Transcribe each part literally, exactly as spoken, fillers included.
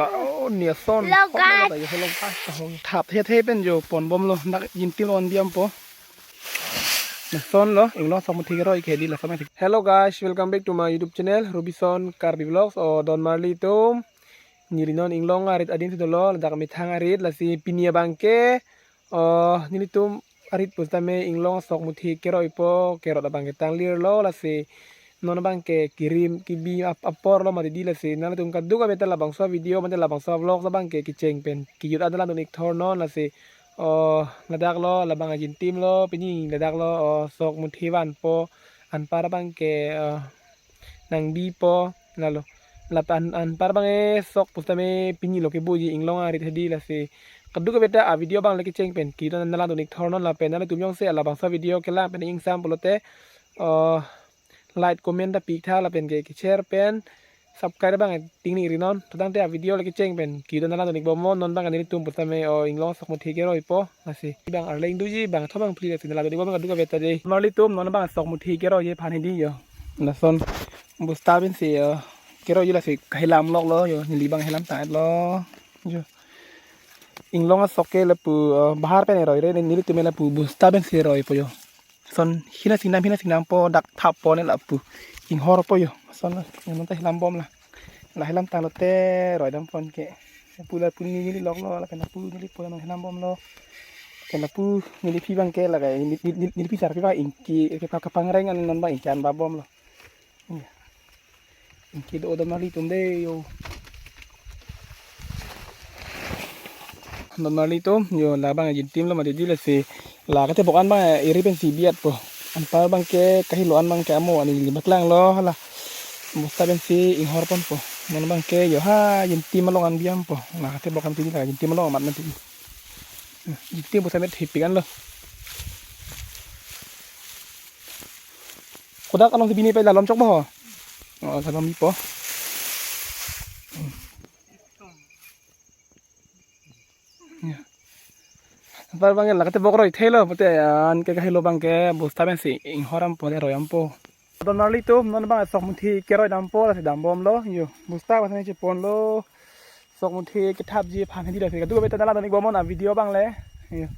Oh, ni ason. Hello, guys. Hello, guys. Thap hethe pen jo ponbomlo, dak jintim lo-an biampo. Lason lo, inglong sok muthi keroi ke di lason. Hello guys, welcome back to my YouTube channel, Robison Karbi Vlogs. O don marli atum, neli non inglong arit adin si dolo, ladak methang arit, lasi pini abangke, o nelitum arit pusitame inglong sok muthi keroipo, kerot abangke tanglir lo, lasi non abangke kirim kibi ap-, apor lo mati di, lasi nanglitum kadokave ta labangso video mate labangso vlog abangke kecheng pen kejut an langdun ik thor non, lasi o ladak lo, labang ajintim lo, pini ladak lo, o sok muthi vanpo, anpar abangke, o nangbipo, lalo. Lapen anpar abangke sok pusitame pini lo kebuji inglong arit hedi, lasi kadokave ta a video abang le kecheng pen kejut an langdun ik thor non, lapen nanglitum jongsi labangso video kelang pen ingsam pulote, o like, comment ta pi tha, lapen ke, ke share pen subscribe abang tingning ri non. To tangte a video le kecheng pen kejut an langdun ik bom non, non abang nelitum pusitame o inglong sok muthi keroipo, lasi abang arleng doji, bangthu bangphli lasi langdun ik bom kadokave ta dei. Marli atum, non abang sok muthi keroiji aphan hedi jo. Lason bosta pensi, o keroiji, lasi kahelam lok lo jo, neli abang helam tang-et lo jo. Inglong asok ke lapu, o bahar pen eroi re, nelitum lapu bosta pensi eroipo jo. Lason hina singnam, hina singnampo, dak thappo ne lapu. Inghorpo jo. Lason la, non ta helam bom la. La helam tang lote roi dam pon ke. Lapu lapu neli lok lo, lapen lapu neli po non helam bomlo. Lapen lapu neliphi abangke la kai, neli, neli, neliphi sarpi abang ingki, ke pa kapangreng an non abang ingki an ba bomlo. Iya. Ingki do don marli atum dei jo. Don marli atum jo, labang jintim lo mati di, lasi la katebok an abang iri pensi biatpo. Anpar abangke kahelo an abangke amo ani li baklang lo hala. Bosta pensi inghor ponpo. Non abangke jo ha jintim along an biampo. La katebok an ti di, la jintim along amat mati. Jintim bosta met hipik an lo. Kodak alongsi bini pai la lom chok bo ho. O, la lom bipo. Ya. Anpar abangke la katebok roi thelo, pute an ke kahelo abangke bosta pensi inghor dampo, roi dampo. Don marli atum, non abang sok muthi keroi dampo, lasi dam bomlo jo. Bosta pensi cheponlo. Sok muthi kethapji aphan hedi, lasi kadokave ta langdun ik bom non a video abang le. Iya.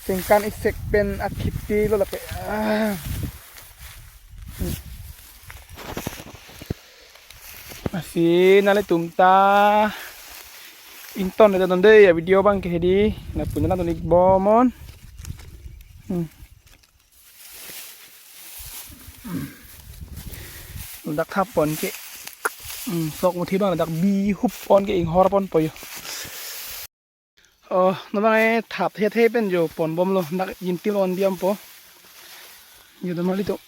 Sengkan isek pen akhiti lo lapen. Ah. Lasi nanglitum ta ingtondet non dei a video abangke hedi. Lapu langdun ik bom non. Hmm. Dak thap pon ke. Hmm, sok muthi abang dak bi hup pon ke, inghor ponpo jo. O, non abang e thap hethe pen jo ponbomlo, dak jintim lo-an biampo. Jo don marli atum.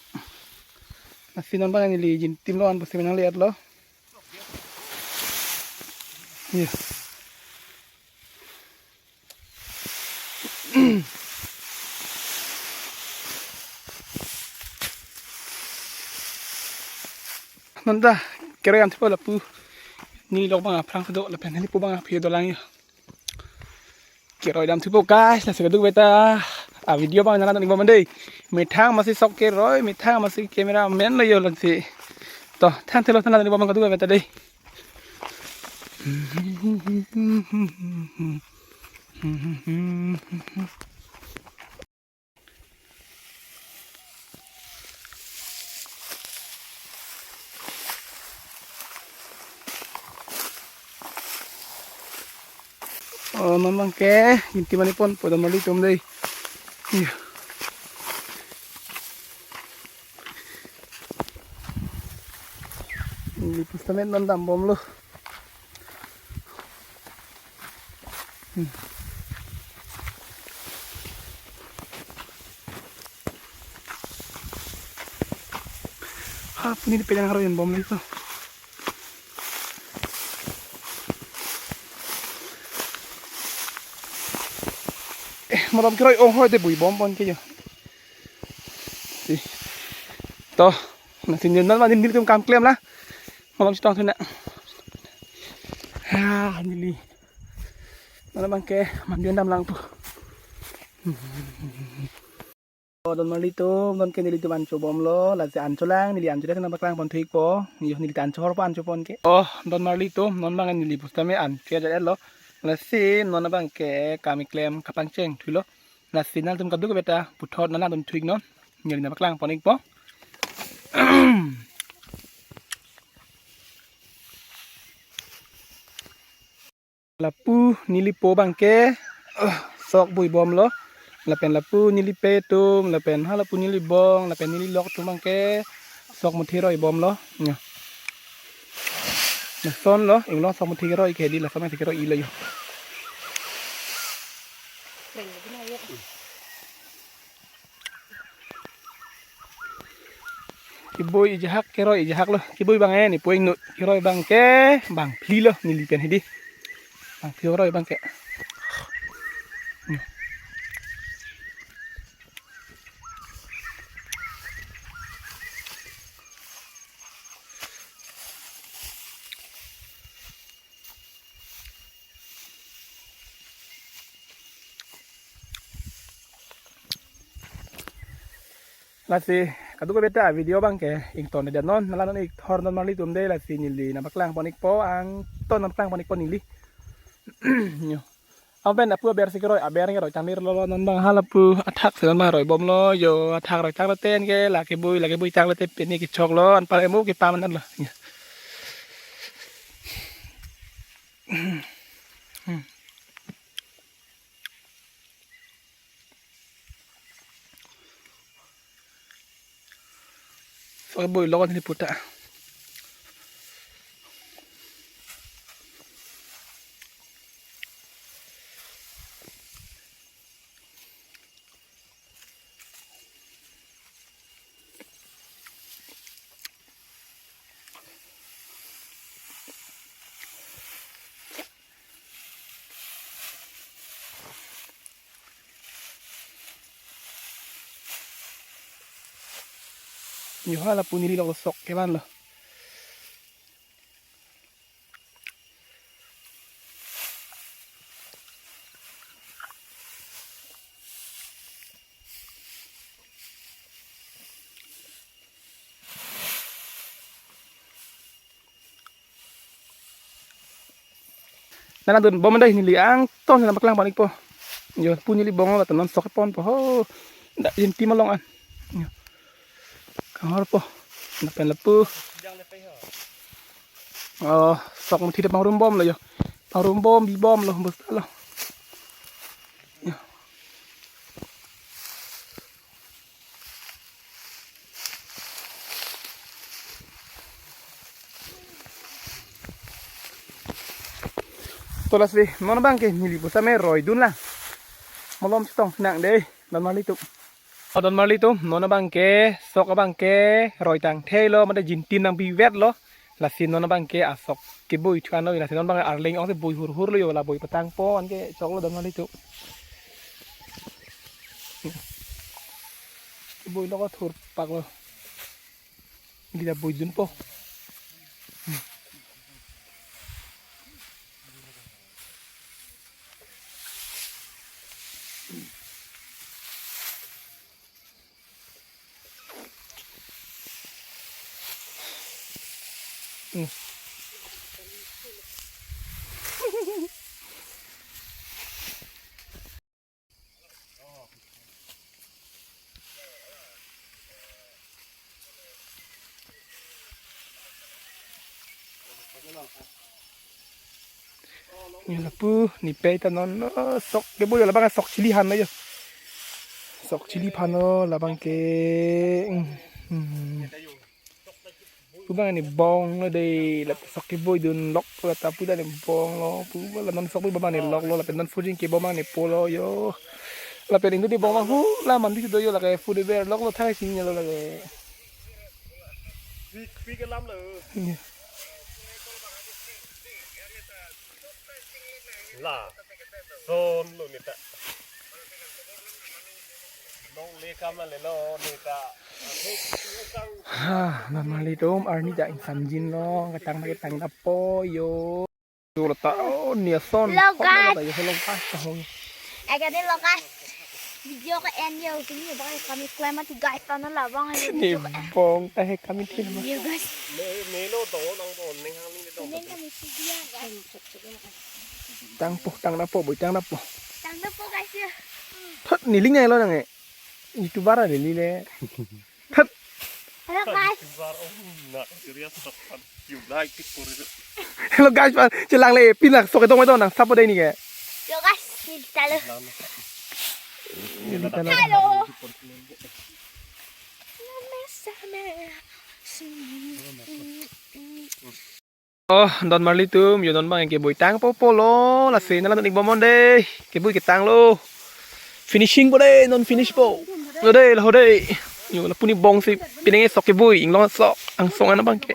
Lasi non abang neli jintim lo-an pusitame nangle-etlo. Iya. Non ta keroi damthupo lapu. Neli lok abang aphrang kedo lapen neli po abang aphi dolang jo. Keroi damthupo guys, lasi kadokave ta a video abang langdun ik bom dei. Methang masi sok keroi, methang masi cameraman lo jo lasi. To, thanthelo, langdun ik bom kadokave ta dei. O, non abangke jintim ani ponpo don marli atum dei. Iya. Neli pusitame non dam bomlo. Hmm. Ha, puni di pelang haro yan bom lagi to. Eh, malom keroi ong hoi de bui bom pon ke jo. Si. To, na sinjun non ma nelitum kam klem la. Malom chetong thu na. Ha, neli. Mana abangke, mandion dam lang pu. Oh, don marli atum, non ke nelitum an chobomlo, lasi an cholang, neli an chode nangpaklang pon thu-ikpo. Yo, neli ta an chohorpo, an chopon ke. Oh, don marli atum, non bang neli pusitame an chojat lo. Lasi non bang ke kam keklem kapangcheng thulo. Lasi nangtum kadokave ta puthot nanglangdun thu-iknon. Neli nangpaklang pon-ikpo. Lapu neli po bang ke, eh, sok bui bomlo. Lapen lapu neli pe atum, lapen ha lapu neli bong, lapen neli lok atum bang ke sok muthi roi bomlo. Yo. Lasonlo, inglong sok muthi keroi ke di, lason muthi keroi-ilo yo. Kebui ejahak keroi ejahak lo. Kebui bang en, ipo ingno keroi bang ke, bang phli lo neli pen hedi. Bang phli keroi bang ke. Lasi kadokave ta video bang ke ingtonde non, nanglang non-ikthor don marli atum de, lasi neli nangpaklang pon-ikpo, angton nangpaklang pon-ikpo neli. Yo. Aben apu aber si keroi, aber keroi changlir lo, non bang ha lapu athak si non bang roi bomlo, yo athak roi changlote ke la kebui, la kebui changlote pini kechoklo, anpar emu kepam anlo. Yo. Sok bui logon ni puta. Yo ha lapu neli lok sok kevan lo. Nangdun bom dai neli angton nangpaklang pon-ikpo. Yo pu neli bong la non sok ponpo ho. Dak inti malong an. Yo. Kanghorpo. Lapen lapu. Oh, sok muthi de pangrum bomlo yo. Pangrum bom, bi bomlo, bus lo. Yo. To lasi non bang ke neli pusitame roi dunlang. Malom chetong nang dei, don marli atum. Oh, don marli atum, non bang ke sok bang ke roi tangthe lo, mate jintin nangpi vet lo. Lasi non bang ke asok kebui thu-an lo, lasi non bang arleng ong si bui hurhur lo yo, la bui patang pon ke choklo don marli atum. Bui lo ko thur pak lo. Neli ta bui dunpo. Yo lapu neli pe ta non, oh, sok kebui labang sok chili han lo yo. Sok chili phan lo labang ke. Hmm. Pu bang ni bong lo dei, la sok kebui dun lok lo ta pu ta ni bong lo, pu la non sok pu bang ni lok lo, lapen non phu jing ke bong bang ni po lo yo. Lapen indu di bong bang hu la mandi do yo, lake phu de ber lok lo thai sing lo lake. Pik, pik alam lo. Iya. La. Son lo neta. Long le kam la le lo neta. Ha, don marli atum arni ta ingsamjin lo, kachang ta ketang ta po yo. Yo lo ta, oh, ni ason. Lokas. Lo ta yo, lokas ta ho. Ega ni lokas. Video ke-en yo, pini abang kami klem mati guys, tana labang aja. Ne video ke-en. Bong ta he kami thil ma. Yo guys. Me, melo do nang do neng hang ni do. Neng kami video guys. Tangpo, tang napo, bui tang napo. Tang napo guys ya. Thot niling nai lo nang e. YouTuber a lili le. Thot. Hello guys. Hello guys, pan chelang le pinak sok etong etong nang sapo dei ni ke. Yo guys, ni talo. Ni talo. Hello. Oh, don marli atum, yo non abang kebui tangpo po lo, lasi nanglang ik bom non dei, kebui ketang lo. Finishing po dei, non finish po. Lo dei, lo dei. Yo, lapu ni bong si, pineng sok kebui, inglong sok, angsong an abang ke.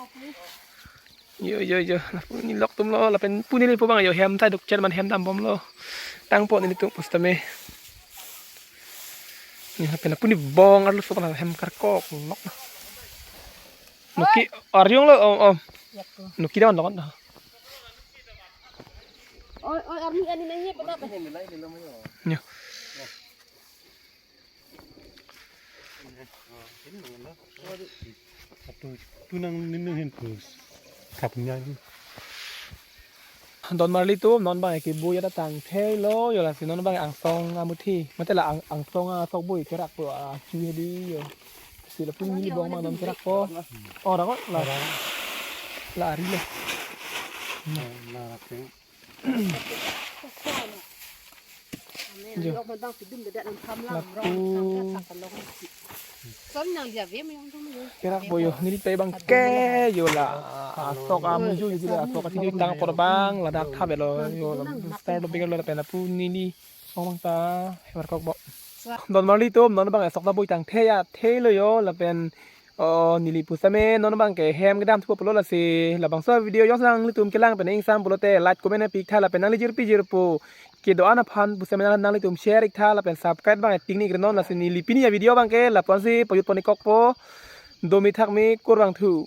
Yo, yo, yo, lapu ni lok atum lo, lapen pu neli pu abang yo, hem ta duk chen man hem dam bom lo. Tangpo nelitum pusitame. Ni lapen lapu ni bong arlo sok la hem karkok lok. Noki ariong lo, om, om. Noki dawan dawan. Oi, oi, army ani nangnya pada apa? Nyo. Atu, tu nang ninung hin pus. Kap nya. Don marli atum, non abang kebui ya datang thei lo, yo lasi non abang angsong amuthi. Mate la ang, angsong asok bui kerak po, a, chu hedi yo. Si lapu ni bong ma non kerak po. Oh, rakot la. La ari le. Na, na, rakot. Jo. Lapu. Kerak po yo, neli pe abang ke yo la. Asok amuju yo la, asok athi tang apor abang, ladak thap lo yo, la style lo bigel lo lapen lapu neli. Song abang ta, hebar kok bo. Don marli atum, non abang asok ta bui tang thei ya, thei lo yo, lapen, oh, neli pusitame, non abang ke hem kedam thu po lo lasi, labangso video jongsi nanglitum kelang pen ingsam pulote, like, comment, pik tha, lapen nangli jirpi jirpo kedo-an aphan pusitame nanglitum share ik tha, lapen subscribe abang ting ni iknon, lasi neli pini a video abang ke, lapu-an si pajut pon ik kok po, domi thakmi kurvangthu.